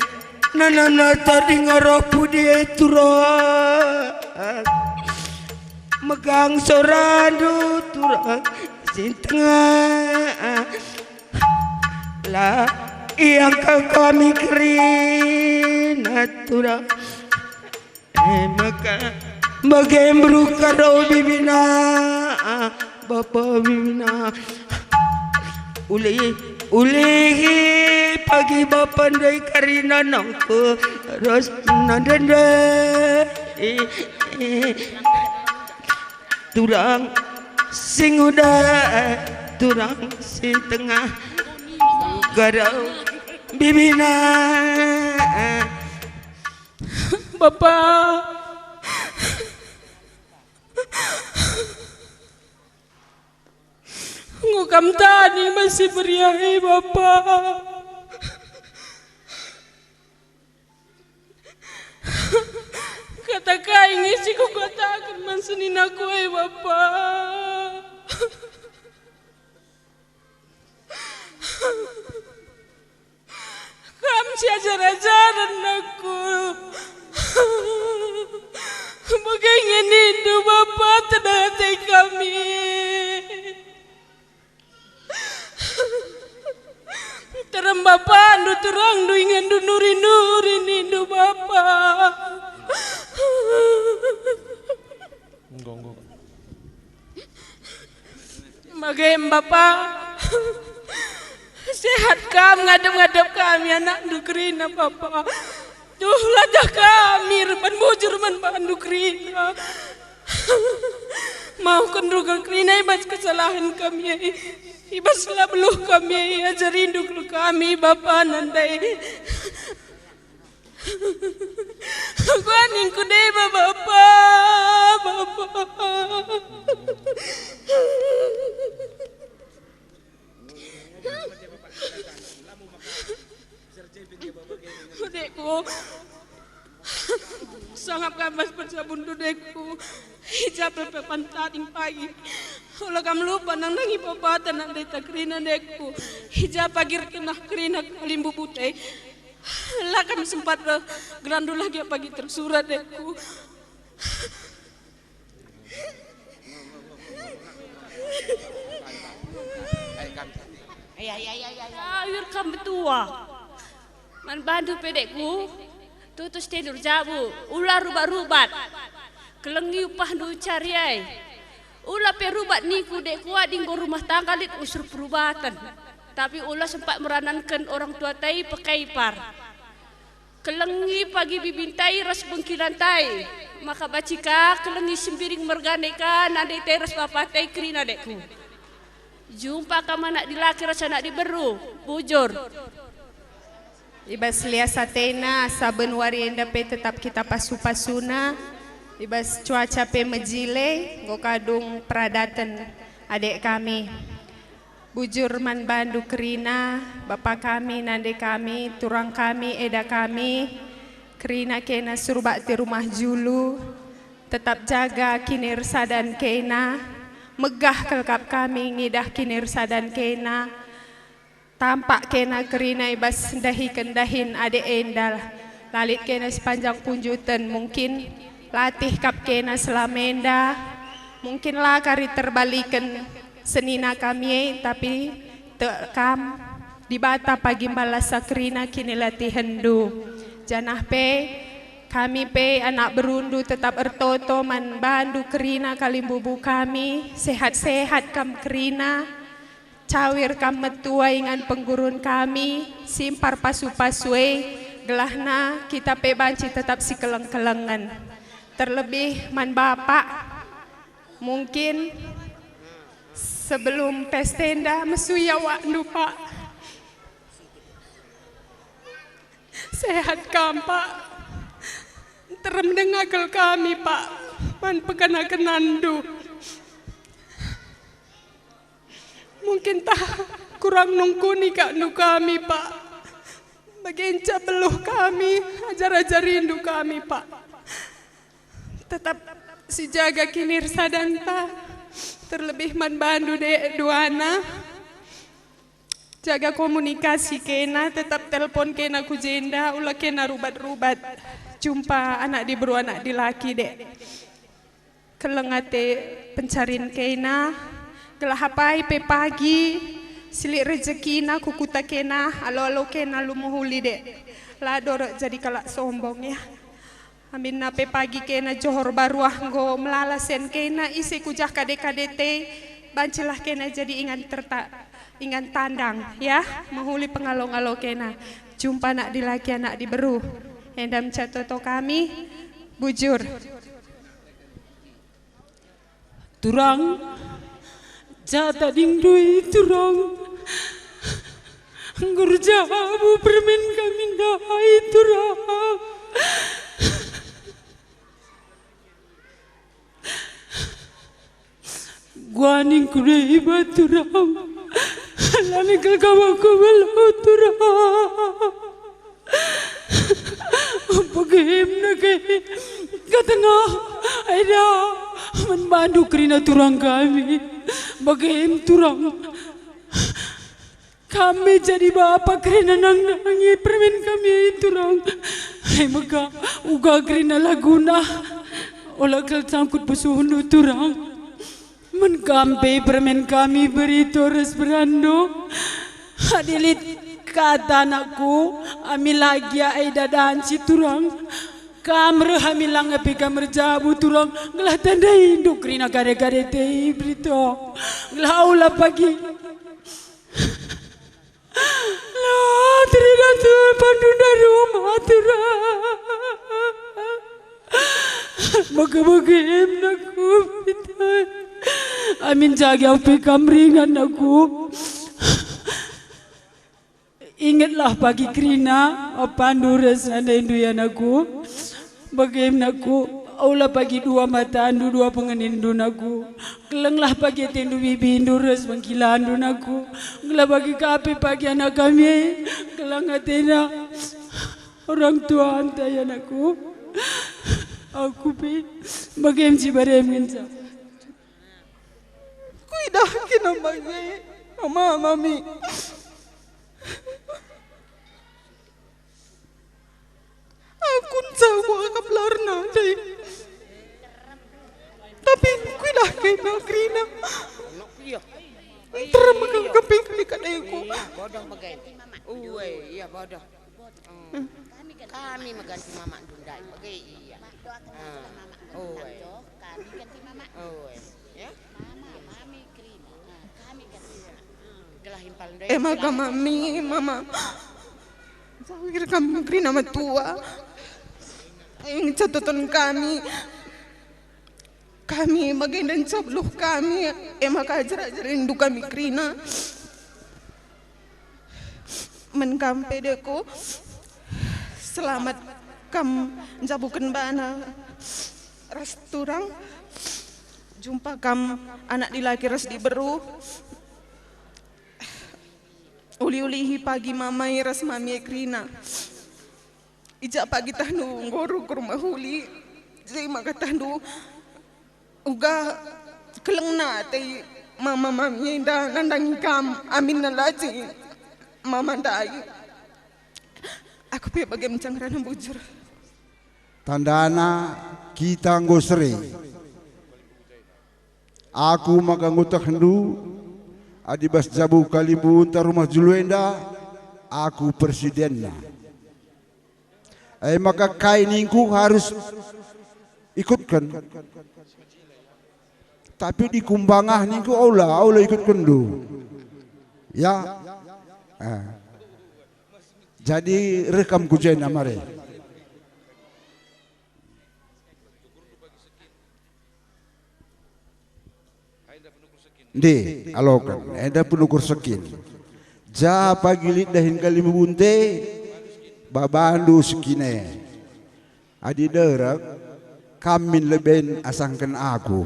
nanana tading arah pudi e turang. Megang sorandu turang sintengah. La iangka kami keri. turang. Eh, maka, maka embru karo bibina, ah, bapa bibina. Ulih, ulih pagi bapa ndai karina nangku ras nandende. Eh, eh. Turang sing uda, turang sing tengah, karo bibina. Bapa, enggo kam tading masih meriah e, Bapa. Kata kai nge si kukataken man seninaku e, Bapa? Kam si ajar-ajaren aku. Bage nge nindu, Bapa, tenang ate kami. Terem bapandu, turangndu, ingenndu, nuri-nuri nindu, Bapa. Enggo, enggo. Bage, Bapa. Sehat kam ngadep-ngadep kami, anakndu kerina, Bapa. Duh, latah kami erban bujur man bandu kerina. Maafken kal kerina i bas kesalahen kami e, i bas la beluh kami e, ajarindu kal kami, Bapa, nandai. Kuaningku deba, Bapa, Bapa. Dekku, sangap kam bas percabun tu, dekku. I ja pe kam tading pagi. Ola kam lupa nandangi pepata nandai ta kerina, dekku. I ja pagi erkiteken kerina kalimbubu e. La kam sempat reh, gelarndu la gia pagi tersurat, dekku. Kawir kam betua. Man bandu pe, dekku, tutus tendur jabu, ula rubat-rubat. Kelengi upahndu cari ai. Ula pe rubat niku, dekku, adi enggo rumah tangga lit usur perubaten. Tapi ula sempat merananken orang tua tai pekaipar. Kelengi pagi bibinta i ras bengkilanta i, maka banci ka kelengi sembiring mergana i ka nandai ta i ras bapanta i kerina, dekku. Jumpa kam anak dilaki ras anak diberu, bujur. I bas lias atena, saben wari enda pe tetap kita pasu-pasuna. I bas cuaca pe mejile, enggo kadung peradaten adek kami. Bujur man bandu kerina, bapa kami, nande kami, turang kami, eda kami, kerina kena suruh bakti rumah julu, tetap jaga kinirsadan kena, megah kal kap kami ngidah kinirsadan kena, tampak kena kerina i bas ndahiken dahin ade enda, la lit kena sepanjang punjuten, mungkin latih kap kena selama enda, mungkin la kari terbaliken senina kami e, tapi tek kam, Dibata pagi mbalasa kerina kinilatihenndu. Janah pe, kami pe anak berundu tetap ertoto man bandu kerina kalimbubu kami, sehat-sehat kam kerina, cawir kam metua ingan penggurun kami, simpar pasu-pasu e, gelahna kita pe banci tetap sikeleng-kelengen. Terlebih man Bapak, mungkin sebelum pesta enda mesui awakndu, Pak. Sehat kam, Pak. Terem denga kal kami, Pak, man pekena-kenandu. Mungkin tah kurang nungkuni kak ndu kami, Pak. Bagenca beluh kami, ajar-ajarindu kami, Pak. Tetap sijaga kinirsadanta, terlebih man bandu dek duana. Jaga komunikasi kena, tetap telpon kena ku jenda, ula kena rubat-rubat. Jumpa anak diberu anak dilaki dek. Keleng ate pencarin kena, gelah apai pe pagi, silik rejekina ku kuta kena, alo-alo kena lu mehuli dek. La dorek jadi kalak sombong, ya. Aminna pe pagi kena Johor Baruah enggo melala sen kena ise kujah kade-kade te, bancilah kena jadi ingan terta-, ingan tandang, ya, mehuli pengalo-ngalo kena. Jumpa anak dilaki, anak diberu. Enda me ca toto kami, bujur. Turang, ja tadingndu i, Turang. Enggo erjabu permen kami ndai, Turang. Guaning ku deba, Turang. Lanai kal kawak ku belo, Turang. Bagem nage, katengah, eda, man bandu kerina, Turang, kami. Bagem, Turang. Kami jadi bapa kerina nandangi permen kami, Turang. Hai mega, uga kerina laguna. Ola kal sangkut pusuhndu, Turang. Man kam pe permen kami Brito ras beranndu. Adi lit kata anakku, ami la gia ai dadanci, Turang. Kam reh ami langa pe kam erjabu, Turang. Gelah tandaindu kerina kade-kade te, Brito. Gelah ola pagi. La terida tu pandu nda rumah, Turang. Maka bagem, nakku, Brito. Amin jagi aku pe kam ringan, nakku. Ingetlah pagi kerina, apandu ras nandaindu, ya, nakku. Bagem, nakku, ola pagi dua matandu, dua pengenilndu, nakku. Kelenglah pagi atendu, bibindu ras bengkilandu, nakku. Gelah bagi ka pe pagi anak kami e keleng atena. Orang tua anta, ya, nakku. Aku pe bagem, Cibarem ngenca. Kuidah kena bage, Mama, Mami. Aku ncawa kap larna dai. Tapi kuidah kena kerina. Terem keping kali kadeku. Bodoh bage. Uwe, iya, bodoh. Hmm. Kami meganti mamakndu ndai. Bage, iya. Ah, uwe. Uwe. Ya? Gelah impal ndai. E maka, Mami, Mama. Sawir kam kerina metua. Ing catoton kami. Kami bagenda ncap luh kami, e maka ajar-ajar rindu kami kerina. Men kam pe, deku, selamat kam njabuken bana ras Turang. Jumpa kam anak dilaki ras diberu. Uli-ulihi pagi mamai ras mami e kerina. I ja pagi tahndu enggo rukur mehuli, je maka tahndu uga kelengna ate mama mami enda nandangi kam, aminna la je mama ndai. Aku pe bage mencang rana bujur. Tandana kita enggo seri. Aku maka ngutehndu, adi bas jabu kalimbunta rumah julu enda, aku persidenna. E maka kai ningku harus ikutken. Tapi di kumbangah ningku ola, ola ikutkenndu. Ya. Eh. Jadi reh kam ku jenda mari. Ndi, aloken, enda penukur sekin. Ja pagi lit dahin kalimbubunta, babandu sekin e. Adi derek, kam min leben asangken aku.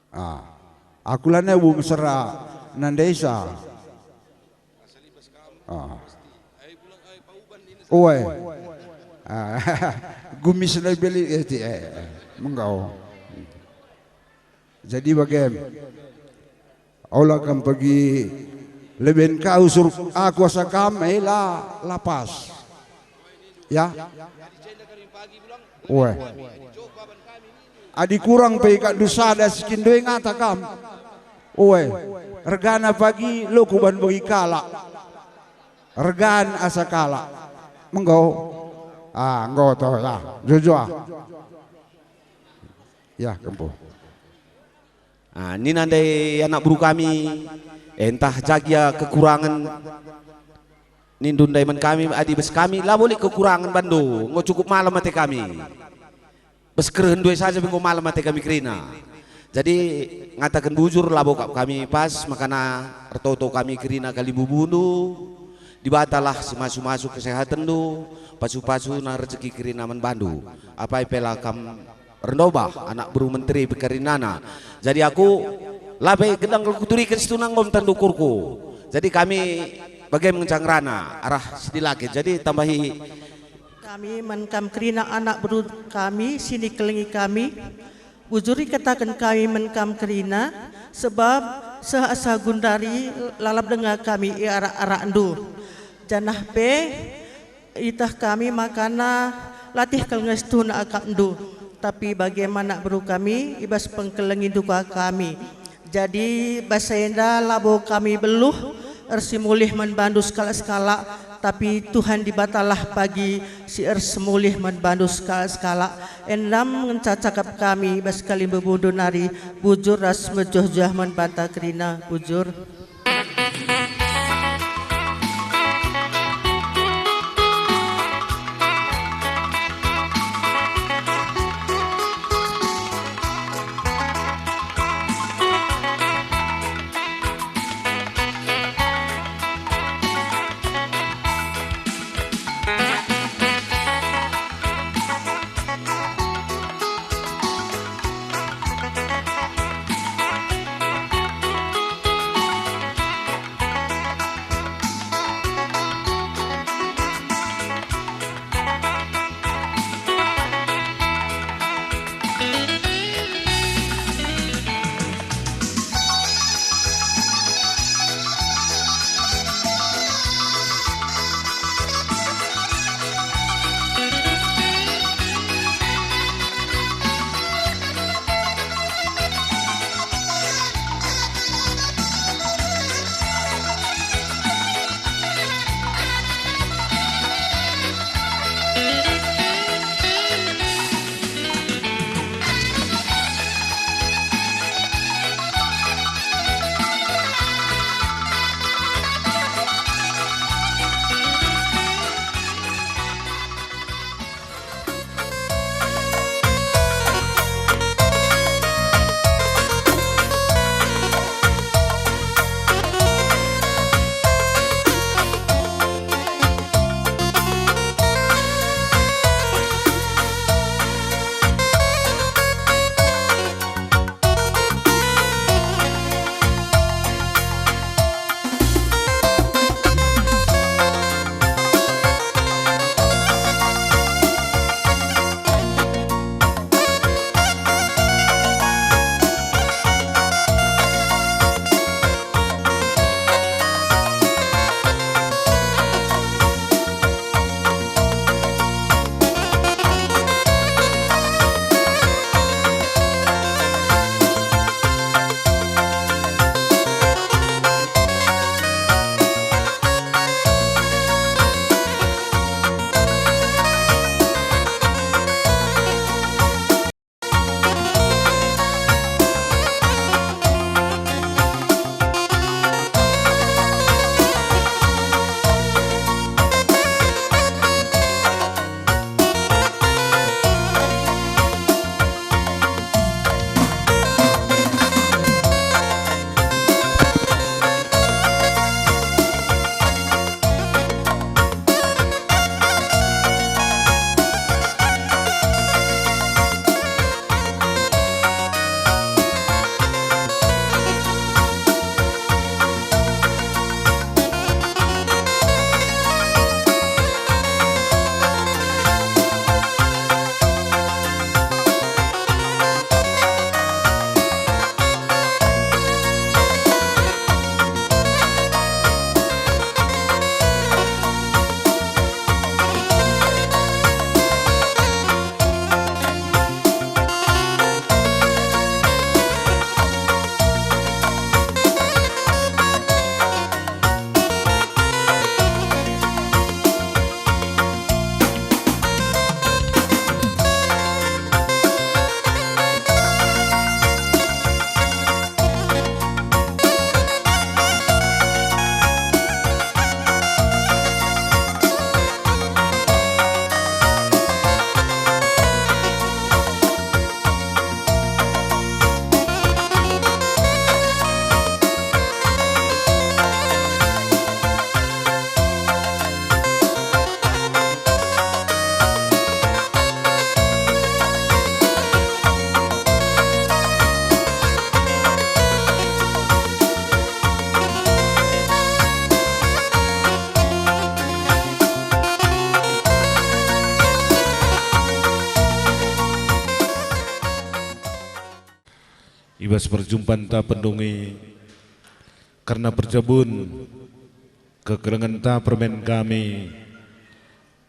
Ah, aku lanai ubu mesera nandesa. Ah. Oe. Ah, gumis lebe lit, eh, ti, eh, eh, menggau. Jadi bagem. Ola kam pagi leben kau suruh aku asa kam, eh, la, la pas. Ya. Oe. Adi kurang pe ikatndu sada sekin, dua ngata kam. Oe. Regana pagi lo kuban bagi kalak. Ergan asa kalak. Enggo. Ah, enggo to ya. Jujur. Ya, kempu. Ah, nina ndai anak beru kami, eh, ntah jagia kekurangen nindu ndai man kami, adi bas kami labo lit kekurangen bandu, enggo cukup malem ate kami. Bas kerehendu e saja pe enggo malem ate kami kerina. Jadi, ngataken bujur labo kap kami pas, makana ertoto kami kerina kalimbubundu. Dibatalah si masu-masu kesehatenndu, pasu-pasuna rejeki kerina man bandu. Apai pe la kam erndobah anak beru menteri pe kerinana. Jadi aku la pe gedang kuturiken situhuna enggo ntah ukurku. Jadi kami bage ngenca ngerana arah si dilake. Jadi tambahi Kami man kam kerina anak beru kami, si nikelengi kami. Bujur ikataken kami man kam kerina, sebab seh asa gundari lalap denga kami i arak-arakndu. Janah pe iteh kami makana latih kal nge situhuna akapndu, tapi bage man anak beru kami i bas pengkelengindu ka kami. Jadi bas enda labo kami beluh ersimulih man bandu sekalak-sekalak, tapi Tuhan Dibatalah pagi si ersimulih man bandu sekalak-sekalak. Enda me ngenca cakap kami bas kalimbubundu nari, bujur ras mejuah-juah man banta kerina, bujur. bas perjumpanta pendungi, kerna perjabun kekelengenta permen kami,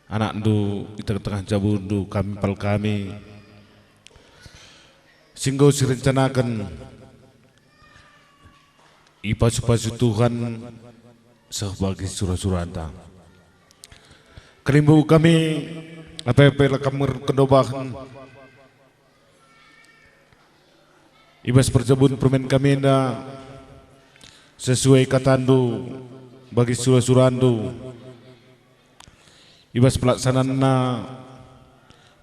anakndu i tengah-tengah jabundu kami pal kami, si enggo sirencanaken ipasu-pasu Tuhan seh bagi sura-suranta. Kalimbubu kami, ape-ape la kam merken dobahen i bas perjabun permen kami enda, sesuai katandu bagi sura-surandu, i bas pelaksananna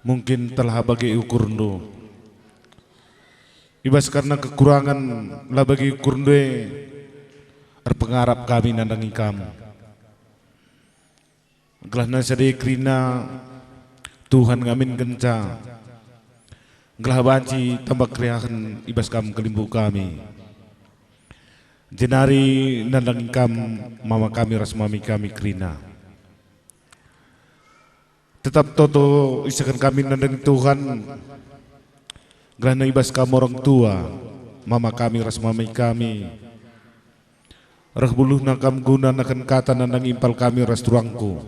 mungkin telah bagi ukurndu. I bas kerna kekurangen la bagi ukurndu e, erpengarap kami nandangi kam. Gelahna sada kerina Tuhan ngaminkenca, gelah banci tambah keriahen i bas kam kalimbubu kami. Jenari nandangi kam mama kami ras mami kami kerina. Tetap toto isehken kami nandangi Tuhan, gelahna i bas kam orang tua, mama kami ras mami kami, reh buluhna kam guna nehken kata nandangi impal kami ras turangku.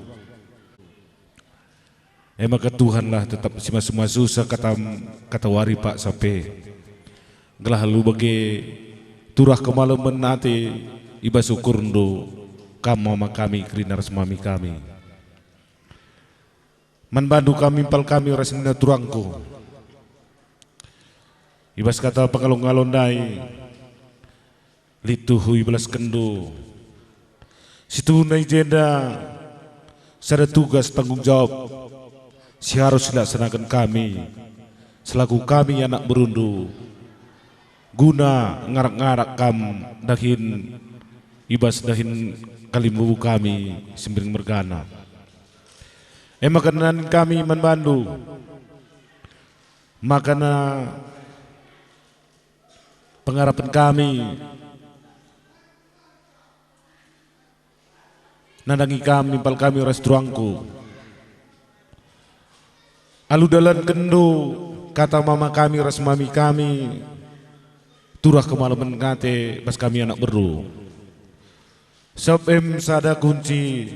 E maka Tuhanlah tetap simasu-masusa kata, kata wari paksa pe, gelah alu bage turah kemalemen ate i bas ukurndu, kam mama kami kerina ras mami kami. Man bandu kami impal kami ras nina turangku. I bas kata pengalo-ngalo ndai, lit tuhu ibelaskenndu. Situhuna i jenda sada tugas tanggung jawab si arus ilaksanaken kami selaku kami anak berundu, guna ngarak-ngarak kam dahin i bas dahin kalimbubu kami si mbiring mergana. E maka nandangi kami man bandu, maka na pengarapen kami nandangi kam impal kami ras turangku. Alu dalankenndu kata mama kami ras mami kami, turah kemalemen ate bas kami anak beru. Sabap em sada kunci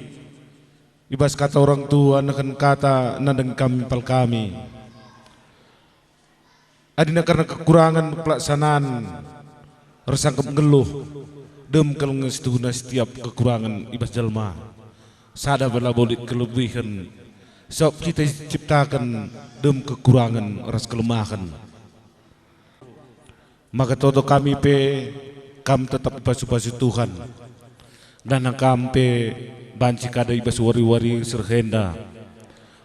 i bas kata orang tua nehken kata nandangi kam impal kami. Adina kerna kekurangen pelaksanaan, ersangkep nggeluh, dem kal nge situhuna setiap kekurangen i bas jelma. Sada pe labo lit kelebihen, sabap kita iciptaken dem kekurangen ras kelemahen. Maka toto kami pe kam tetap ipasu-pasu Tuhan. Dana kam pe banci kada i bas wari-wari si reh enda,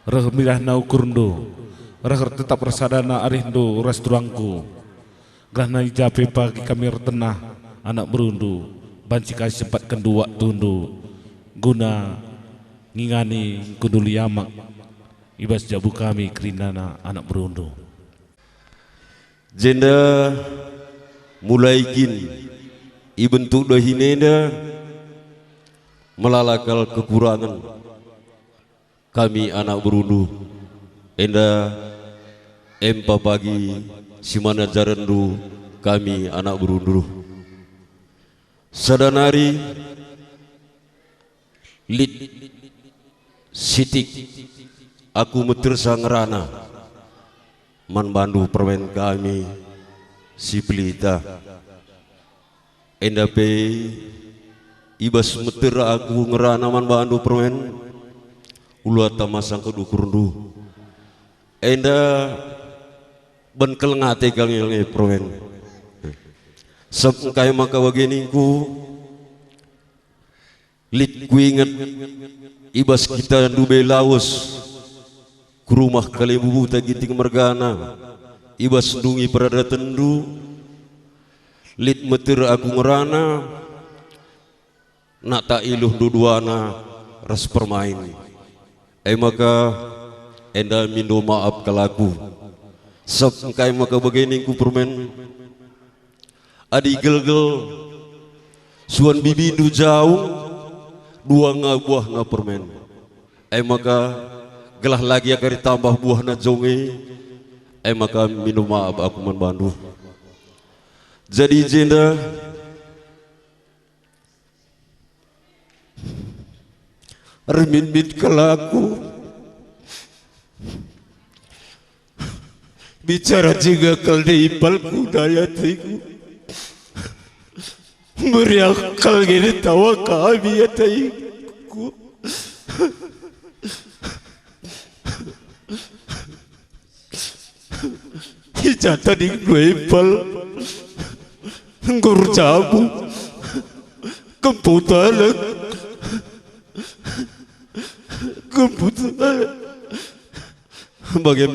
reh mirahna ukurndu, reh tetap ersadana arihndu ras turangku. Gelah i ja pe pagi kami ertenah anak berundu, banci ka sisempatkenndu waktundu guna ngingani engkundu liamak i bas jabu kami kerinana anak berundu. Jenda mulai kin ibentuk dahin enda melala kal kekurangen kami anak berundu, enda empa pagi si man ajarenndu kami anak berundu. Sada nari lit sitik aku metersa ngerana man bandu permen kami si pelita. Enda pe i bas meter aku ngerana man bandu permen, ula tama sangkut ukurndu. Enda ben keleng ate kal nge permen. Sep engkai maka bage ningku, lit kuinget i bas kita ndube lawes ku rumah kalimbubuta Ginting mergana, i bas ndungi peradatenndu, lit meter aku ngerana, nakta iluhndu duana ras permain. E maka enda mindo maap kal aku. Sep engkai maka bage ningku permen, adi gelgel suan bibindu jaung, dua nga buahna permen. E maka gelah lagi akari tambah buahna jonge, e maka mindo maap aku man bandu. Jadi jenda, ermit-mit kal aku, bicara jega kal dai impalku dai ateku. Meriah kal gini tawa kami ateku. I ja tading dua impal enggo erjabu. Kempu talek. Kempu talek. Bage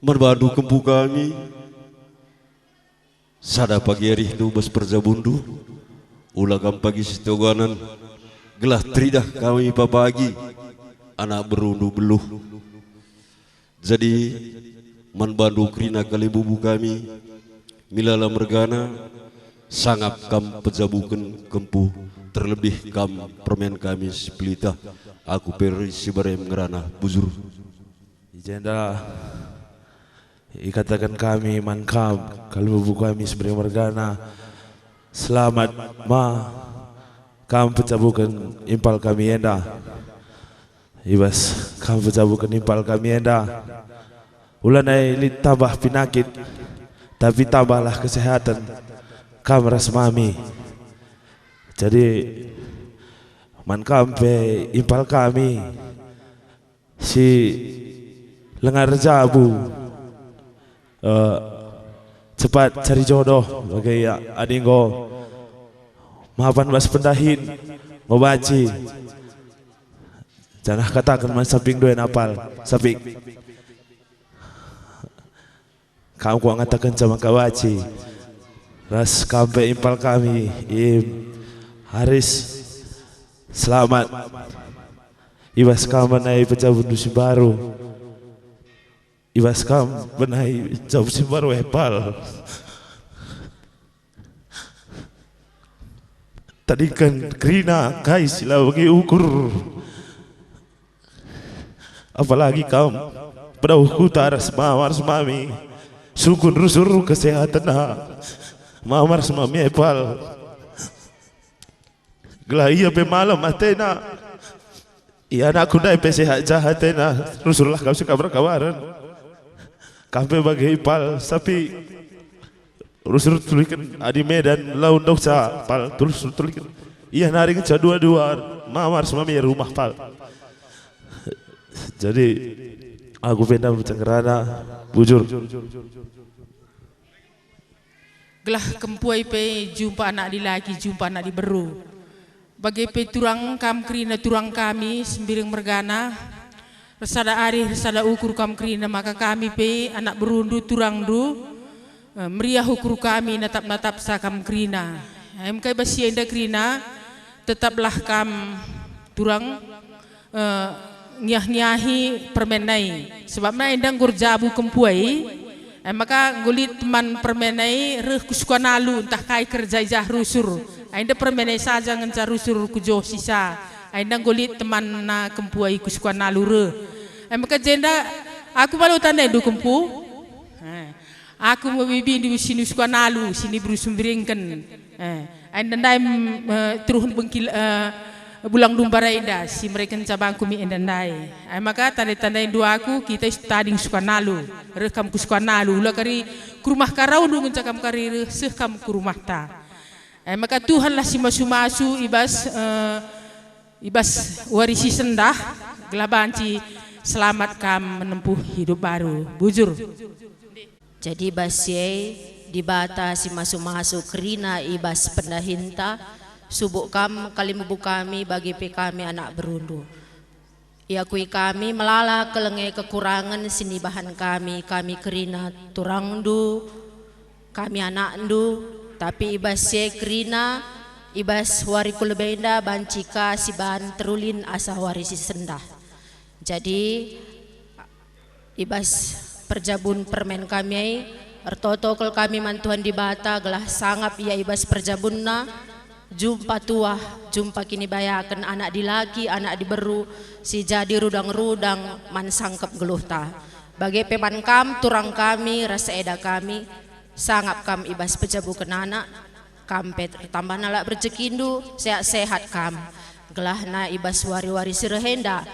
man bandu kempu kami. Sada pagi arihndu bas perjabundu, ula kam pagi sitoganen, gelah teridah kami papagi anak berundu beluh. Jadi, man bandu kerina kalimbubu kami, milala mergana, sangap kam pejabuken kempu, terlebih kam permen kami si pelita, aku pe Eri Sibarem ngerana, bujur. I jenda ikataken kami man kam, kalimbubu kami si Sibarem mergana, selamat ma kam pejabuken impal kami enda. I bas kam pejabuken impal kami enda, ulanai lit tambah pinakit, tapi tambahlah kesehatan kam ras mami. Jadi, man kam pe impal kami si langa erjabu, eh, cepat cari jodoh bage ia adi enggo mapan bas pendahin, enggo banci. Janah kataken man Saping dua napal, Saping. Kam kuangataken cama kawaci, ras kam pe impal kami, Im Haris. Selamat. I bas kam benai pejabundu si mbaru. I bas kam benai jabu si mbaru, Epal. Tadingken kerina kai si la bage ukur. Apalagi kam pedauh kuta ras mama ras mami. Sungkun rusur kesehatenna mama ras mami Epal. Gelah ia pe malem atena. Ia anakku ndai pe sehat ja atena. Rusurlah kam si kabar-kabaren. Kam pe bage Ipal, tapi rusur tuliken adi Medan lau ndauhsa, Pal, rusur tuliken. Ia nari ngenca dua-dua mama ras mami rumah, Pal. Jadi, aku pe ndai cengkerana, bujur. Gelah kempu ai pe jumpa anak dilaki, jumpa anak diberu. Bage pe turang kam kerina turang kami, Sembiring mergana. Ersada arih, ersada ukur kam kerina, maka kami pe anak berundu, turangndu, eh, meriah ukur kami, natap-natapsa kam kerina. Em kai bas si enda kerina, tetaplah kam turang, eh, ngiah-ngiahi permen nai. Sebabna enda enggo erjabu kempu ai, e maka enggo lit teman permen nai reh ku Sukonalu, ntah kai kerja i jah rusur. Ai enda permen nai saja ngenca rusur ku joh sisa. Ai enda enggo lit temanna kempu ai ku Sukonalu reh. E maka jenda aku balo tandaindu kempu. Eh. Aku me bibindu si ni Sukonalu, si ni Beru Sembiringken. Eh, ai enda ndai, mm, eh, teruhen bengkil, eh, bulang dumbar enda, si mereken cabangku mi enda ndai. Ai maka tandai-tandaindu aku, kita is tading Sukonalu. Reh kam ku Sukonalu, ula kari ku rumah karaundu ngenca kam kari reh, seh kam ku rumahta. Ai maka Tuhanlah si masu-masu i bas, eh, i bas wari si sendah, gelah banci selamat kam menempuh hidup baru. Bujur. Jadi bas si e, Dibata si masu-masu kerina i bas pendahinta, subuk kam kalimbubu kami bage pe kami anak berundu. Iakui kami melala kelenge kekurangen si nibahan kami, kami kerina turangndu, kami anakndu, tapi i bas si e kerina, i bas wari ku lebe enda banci ka si ban terulin asa wari si sendah. Jadi, i bas perjabun permen kami ai, ertoto kal kami man Tuhan Dibata gelah sangap Ia i bas perjabunna, jumpa tuah, jumpa kinibayaken anak dilaki, anak diberu, si jadi rudang-rudang man sangkep geluhta. Bage pe man kam, turang kami, ras eda kami, Sangap kam i bas pejabuken anak, kam pe ertambahna lalap rejekindu, sehat-sehat kam. Gelahna i bas wari-wari si reh enda,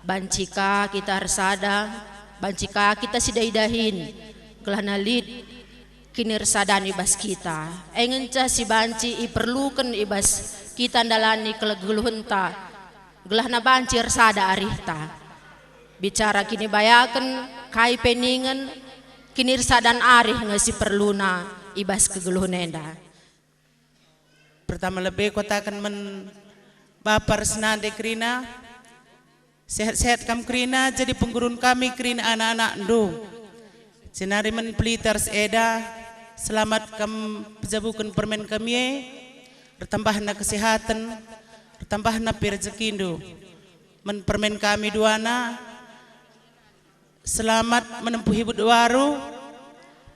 banci ka kita ersada, banci ka kita sidahi-dahin, gelahna lit kinirsadan i bas kita. E ngenca si banci iperluken i bas kita ndalani kegeluhenta, gelahna banci ersada arihta. Bicara kinibayaken, kai pe ningen, kinirsadan arih nge si perluna i bas kegeluhen enda. Pertama lebe kuataken man bapa ras nande kerina, sehat-sehat kam kerina, jadi penggurun kami kerina anak-anakndu. Jenari man pelita ras eda, selamat kam pejabuken permen kami e, ertambahna kesehaten, ertambahna pe rejekindu. Man permen kami duana, selamat menempuh hidup baru.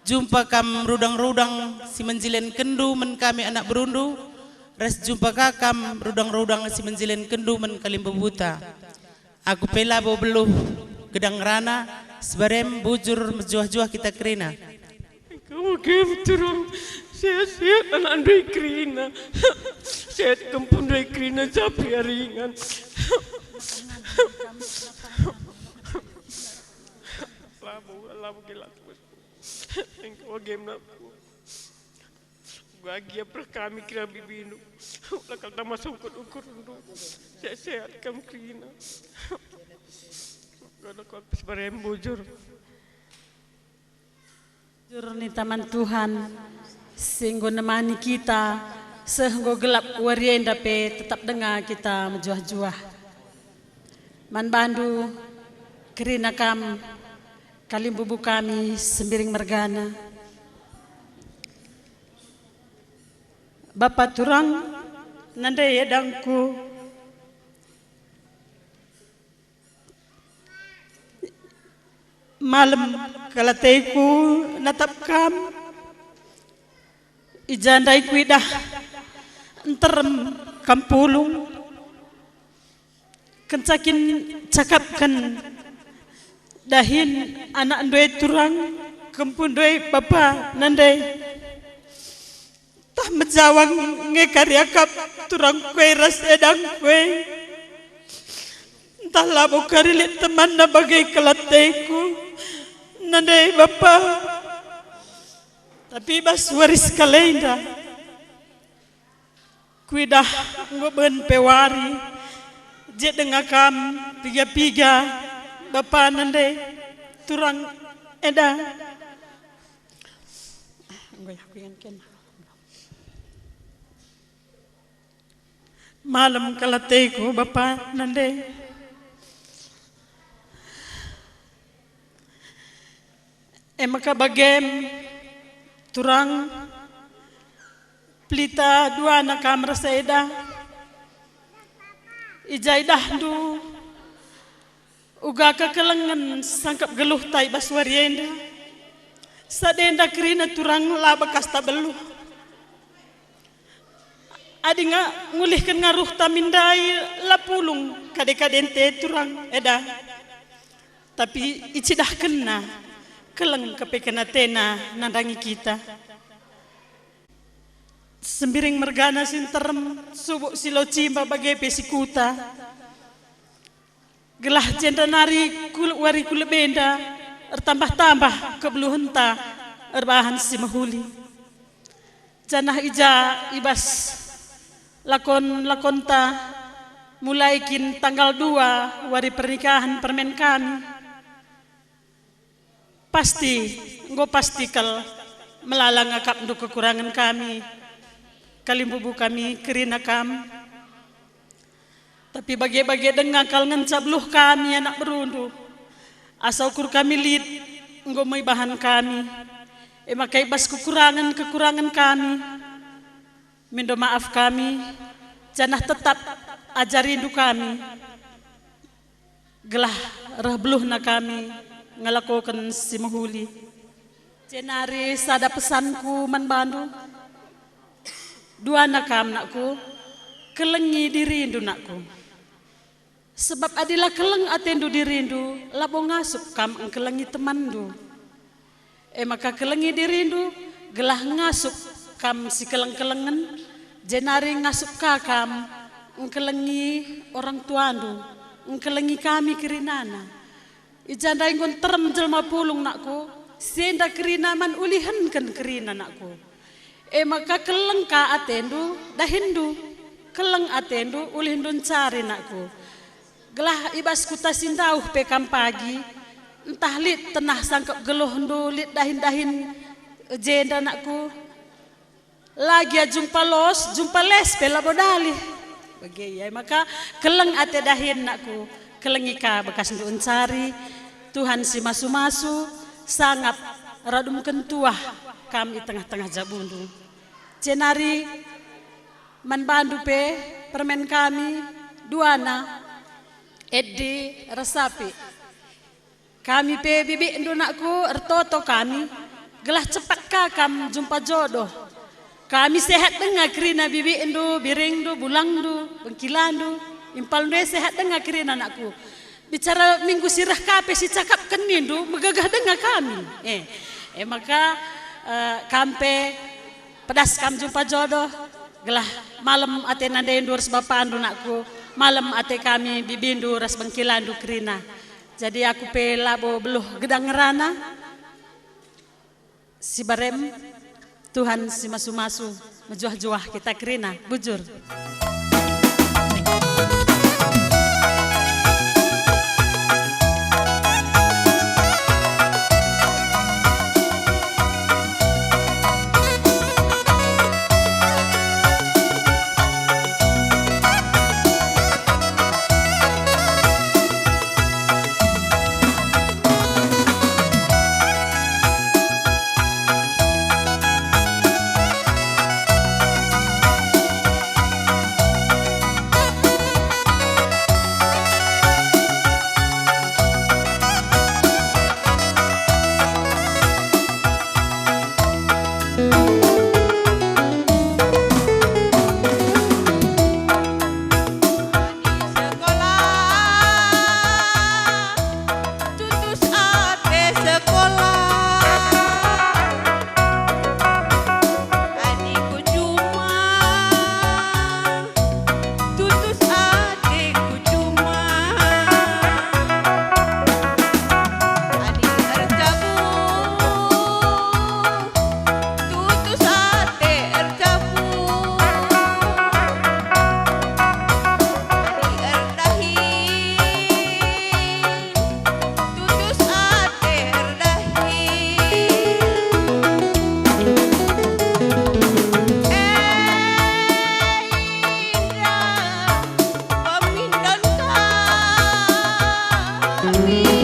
Jumpa kam rudang-rudang si menjilenkenndu man kami anak berundu, ras jumpa ka kam rudang-rudang si menjilenkenndu man kalimbubuta. Aku pe labo beluh gedang rana, sebarem bujur mejuah-juah kita kerina. Engkau game turun, sehat-sehat anak ndai kerina, sehat kempun ndai kerina, japi aringan. Labo, labo gelat. Engkau game nak. Bagia perah kami kira bibindu. Lakal tama sungkut ukurndu. Sehat-sehat kam kerina. Kada kuat sebarem bujur. Jur ni taman Tuhan, si enggo nemani kita, seh enggo gelap wari enda pe tetap denga kita mejuah-juah. Man bandu, kerina kam, kalimbubu kami, Sembiring mergana. Bapa turang, nande edangku, malem kal ateku natap kam, i ja ndai kuidah nterem kam pulung. Kenca kin cakapken dahin anak ndai turang, kempu ndai bapa nande. Tah mejawang nge kari akap turang kue ras edang kue. Ntah labo kari lit temanna bage kal ateku, nande bapa. Tapi bas waris kalenda. Kuidah enggo ben pe wari, je denga kam piga-piga bapa nande turang eda. Enggo ya, aku ingan kena. Malem kal ateku bapa nande. E maka bagem, turang, pelita duana kam ras eda. I ja idahndu uga kekelengen sangkap geluhta i bas wari enda. Sada enda kerina turang la bekasta beluh. Adi nga ngulihken ngaruhta min ndai la pulung kade-kadenta turang eda. Tapi icidahkenna, keleng kepeken atena nandangi kita. Sembiring mergana si nterem, subuk si lau cimba bage pe si kuta. Gelah jenda nari kul-, wari kulebenda ertambah-tambah kebeluhenta erbahan si mehuli. Janah i ja i bas lakon-lakonta, mulai kin tanggal dua wari pernikahen permen kami. Pasti, enggo pasti kal melala ngakapndu kekurangen kami, kalimbubu kami kerina kam. Tapi bage-bage denga kal ngenca beluh kami anak berundu, asa ukur kami lit enggo me ibahan kami. E maka i bas kekurangen-kekurangen kami, mindo maaf kami, janah tetap ajarindu kami, gelah reh beluhna kami ngelakoken si mehuli. Jenari sada pesanku man bandu. Duana kam, nakku, kelengi dirindu, nakku. Sebab adi la keleng atendu dirindu, labo ngasup kam engkelengi temanndu. E maka kelengi dirindu, Gelah ngasup kam sikeleng-kelengen, jenari ngasup ka kam engkelengi orang tuandu, engkelengi kami kerinana. I ja ndai enggo nterem jelma pulung, nakku, si enda kerina man ulihenken kerina, nakku. E maka keleng ka atendu, dahinndu, keleng atendu, ulihndu ncari, nakku. Gelah i bas kuta si ndauh pe kam pagi, ntah lit tenah sangkep geluhndu, lit dahin-dahin jenda, nakku. La gia jumpa los, jumpa les pe labo dalih. Bage ia, maka keleng ate dahin, nakku, kelengi ka bekasndu ncari. Tuhan si masu-masu, sangap radumken tuah kam i tengah-tengah jabundu. Jenari man bandu pe permen kami, duana, Edi ras Sapik. Kami pe bibikndu, nakku, ertoto kami, gelah cepat ka kam jumpa jodoh. Kami sehat denga kerina bibikndu, biringndu, bulangndu, bengkilandu, impalndu e sehat denga kerina, nakku. Bicara minggu si reh ka pe sicakapken nindu, megegeh denga kami. Eh, e maka, eh, kam pe pedas kam jumpa jodoh, gelah malem ate nandendu ras bapandu, nakku, malem ate kami bibindu ras bengkilandu kerina. Jadi aku pe labo beluh gedang ngerana. Si barem, Tuhan si masu-masu, mejuah-juah kita kerina, bujur. Sekolah, tutus ate sekolah. Adikku cuma, tutus adikku cuma. Adik erjabu, tutus ate erjabu. Adik erdahin, tutus ate erdahin. Eh, Indra, pemindon kami.